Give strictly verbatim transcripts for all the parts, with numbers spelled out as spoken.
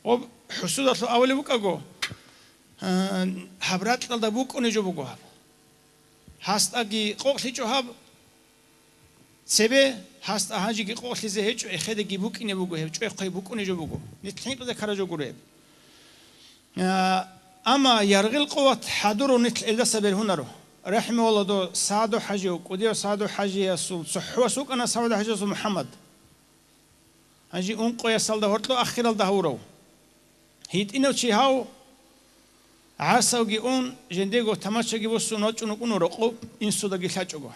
Гъоб хӀусудалъул авалеб букӀаго, а, гьаб ракьалда букӀунеб жо буго гьаб. Гьасдаги къокълъичӀо гьаб цебе, гьасда гьанжеги къокълъизе гьечӀо, эхедаги букӀине буго гьеб, чӀвехъе букӀунеб жо буго. Нилъ хӀинкъизе ккараб жо гуро гьеб. А, амма яргъил къуват хӀадурун нилъ элдаса бергьунаро. РахӀимагьуллагь, дов СагӀду-хӀажив, кӀудияв СагӀду-хӀажиясул цохӀо вас вукӀана, СагӀду-хӀажиясул МухӀаммад. Гьанже ункъоясалда гьоркьоб ахиралда гьавурав. ГьитӀинав чи гьав, гӀасавги ун, жиндего тамачаги босун вачӀун вукӀуна рокъов инсудаги лъачӀого.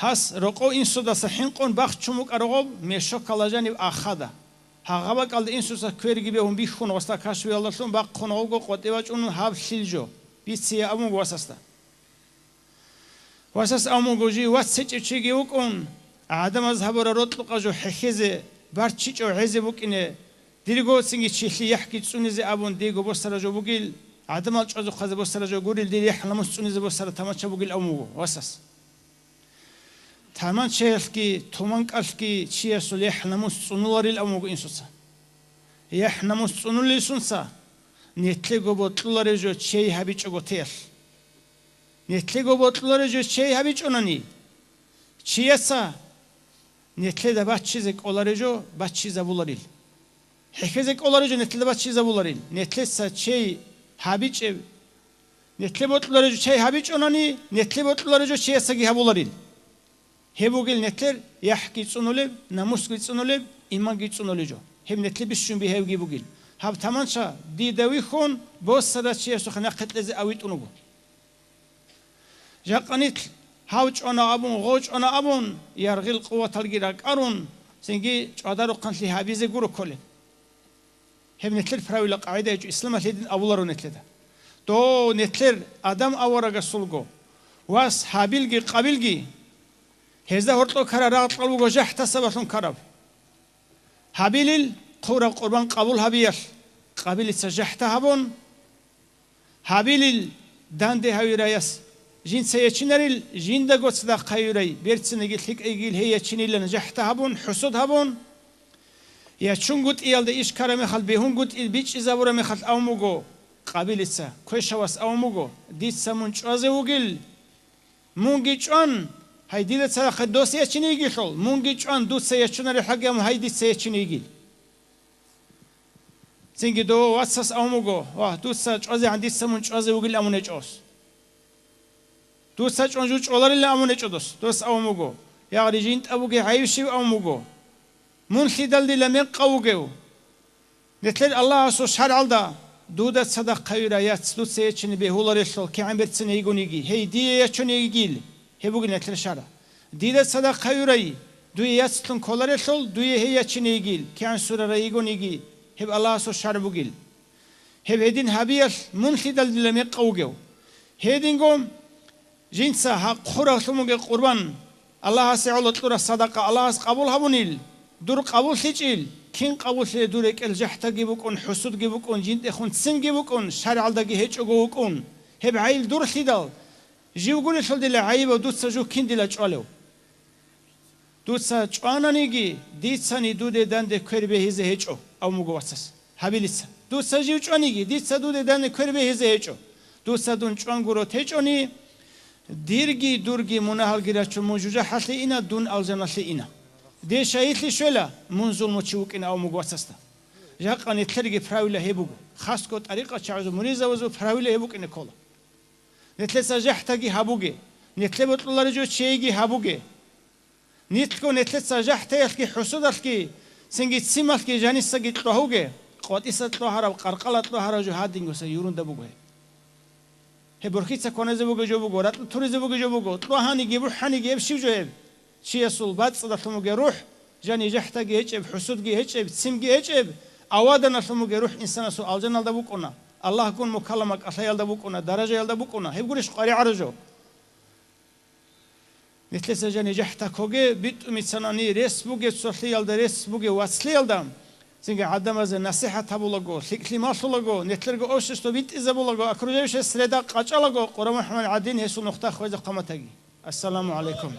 Гьас рокъов инсудаса хӀинкъун бахчун букӀараб гъоб мешокалда жаниб ахада. Гьагъа бакӀалда инсуца кверги бегьун бихьун, гъосда кашфиялдалъун бахъун гъобго къватӀиве вачӀун гьаб лъил жо бицие абун вуго васасда. Васас абун буго, жив вац гьечӀев чиги вукӀун, гӀадамаз гьабураб рокьукъа жо хӀехьезе, барчичӀев гӀезе букӀине, дирго цинги чилъи яхӀги цӀунизе абун диего босара жо бугил, гӀадамал чӀвазухъазе босара жо гурил, дир яхӀ-намус цӀунизе босара тамача бугил абун буго васас. Тамачаялъги туманкӀалъги чиясул яхӀ-намус цӀунуларил абун буго инсуца. ЯхӀ-намус цӀунулел сунца, нетлъего бокьуларев жо чей гьабичӀого теялъ. Нетлъего бокьуларев жо чей гьабичӀонани, чияца нетлъеда баччизе кӀоларев жо баччизабуларил. ХӀехьезе кӀоларев жо нетлъеда баччизабуларил. Нетлъеца чей гьабичӀев, нетлъе бокьуларев жо чей гьабичӀонани, нетлъе бокьуларев жо чиясаги гьабуларил. Гьеб бугил нетлъер яхӀги цӀунулеб, намусги цӀунулеб, иманги цӀунулеб жо. Гьеб нетлъе бищун бигьаябги бугил. Гьаб таманча дида вихьун, босара чиясухъе нахъе кьезе авитӀун вуго. Жакъа нилъ гьав чӀвана абун, гъов чӀвана абун, яргъил къуваталги ракӀарун, цинги чӀвадарухъанлъи гьабизе гуро кколеб. Гьеб нетлъер правила-къагӀида гьечӀо, исламалъ гьедин авуларо нетлъеда. Дов нетлъер Адам аварагасулго вас Гьабилги Къабилги, гьезда гьоркьоб ккараб рагъ кьал буго жахӀда сабаблъун ккараб. Гьабилил хъураб къурбан къабул гьабиялъ Къабилица жахӀда гьабун, Гьабилил данде гьавираяс жинца ячинарил, жиндаго цадахъ гьавирай, берцинеги лъикӀайгил гьей ячинилан жахӀда гьабун, хӀусуд гьабун, ячунгутӀиялда иш ккараб мехалъ, бегьунгутӀи бичӀчӀизабураб мехалъ абун буго Къабилица, квешав вас абун буго, дица мун чӀвазе вугил, мунги чӀван, гьай, дида цадахъе дос ячине йигелъул, мунги чӀван, дуца ячунареб гьагги абун, гьай, дица ячине йигил. Цинги дов вацас абун буго, вагь, дуца чӀвазегӀан дица мун чӀвазе вугил абун гьечӀо дос. Дуца чӀван жо чӀваларилан абун гьечӀо дос. Дос абун буго, ягъри жинтӀа бугеб гӀайиб щиб абун буго. Мун лъидал дила мекъав вугев? Нетлъер Аллагьасул шаргӀалда дуда цадахъ гьавирай яц дуца ячине бегьуларелъул кигӀан берцин йигониги, гьей дие ячун йигил, гьеб бугин нетлъер шаргӀ. Дида цадахъ гьавирай, дуе яцлъун кколарелъул, дуе гьей ячине йигил, кигӀан сурарай йигониги, гьеб Аллагьасул шаргӀ бугил. Гьеб гьедин гьабиялъ мун лъидал дила мекъав вугев? Гьединго жинца гьаб хъураблъун бугеб къурбан, Аллагьасе гӀоло кьураб садакъа Аллагьас къабул гьабунил, дур къабуллъичӀил, кин къабуллъилеб дур рекӀел жахӀдаги букӀун, хӀусудги букӀун, жинтӀехун ццинги букӀун, шаргӀалдаги гьечӀого вукӀун, гьеб гӀайиб дур лъидал, жив гурелъул дила гӀайибав дуца жив кин дила чӀвалев? Дуца чӀвананиги, дицани дуде данде квер бегьизе гьечӀо, абун буго вацас Гьабилица. Дуца жив чӀваниги, дица дуде данде квер бегьизе гьечӀо. Дуца дун чӀван гуро течӀони, дирги дурги мунагьалги рачун мун жужахӀалъе ина, дун алжаналъе ина. Дир шагьидлъи щвела, мун зулмучи вукӀина, абун буго вацасда. Жакъа нетлъерги правила гьеб буго. Хасго тӀарикъат чагӀазул муридзабазул правила гьеб букӀине ккола. Нетлъеца жахӀдаги гьабуге, нетлъе бокьулареб жо чейги гьабуге. Нилъго нетлъеца жахӀдаялъги хӀусудалъги, цинги ццималъги жанисаги кьвагьуге, къватӀиса кьвагьараб, къаркъала кьвагьараб жо гьадингоса юрунда буго гьеб. Гьеб борхьица кваназе бугеб жо буго, ракьа туризе бугеб жо буго, кьвагьаниги бухӀаниги гьеб щиб жо гьеб? Чиясул бацӀцӀадалъун бугеб рухӀ, жани жахӀдаги гьечӀеб, хӀусудги гьечӀеб, ццимги гьечӀеб, аваданалъун бугеб рухӀ инсанасул алжаналда букӀуна, Аллагьгун мукалама кӀалъаялда букӀуна, даражаялда букӀуна, гьеб гурищ къваригӀараб жо? Нилъеца жани жахӀда ккоге, битӀумицанани рес бугеб цолъиялда, рес бугеб вацлъиялда, цинги гӀадамазе насихӀат гьабулаго, лъикӀлъи малъулаго, нилъерго общество битӀизабулаго, окружающая среда къачӀалаго, Къура МухӀаммад гӀадин гьесул нухда хвезе хъаматаги. Ассаламу гӀалайкум.